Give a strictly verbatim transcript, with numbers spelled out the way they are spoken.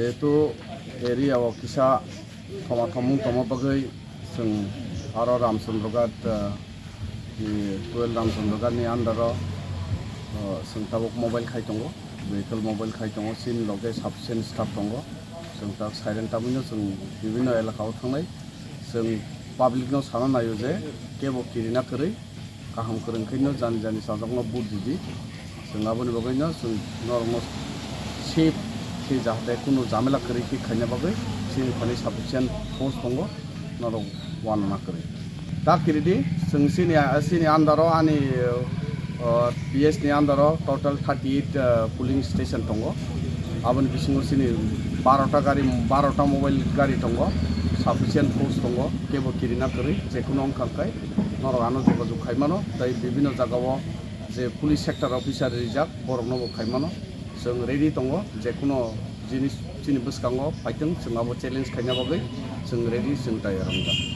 Jehetu area o kisa thoma thomung tongma bagwi chwng aro Ramchandra Ghat, ah, ni twelve Ramchandra Ghat ni under o, ah, chwng tabuk mobile khai tongo, vehicle mobile khai tongo, chini loge sufficient staff tongo, chwng tak siren tabukno chwng bibhinno elaka o thangnai, chwng public no sana naio je kebo kirina kwrwi, kaham kwrwng khe no jani jani chajakno vote ridi. Chwng aboni bagwi no chwng norokno safe khe jahate kunu jamela kwrwi khe khaina bagwi chini thani sufficient force tongo, norok uanana kwrwi. Ta kiridi chwng chini, chini under o ani, uh, P S ni under o total thirty eight, uh, polling station tongo. Aboni bisingo chini barota gari, barota mobile gari tongo, sufficient force tongo, kebo kirina kwrwi, jekunu wngkha khe norok ano jogajog khai mano, tei bibhinno jagao je police sector officer rijak, borokno bo khai mano. Chwng ready tongo, jekunu jinis chini bwskango phaitwng, chwng abo challenge khaina bagwi chwng ready, chwng tayar wngjak.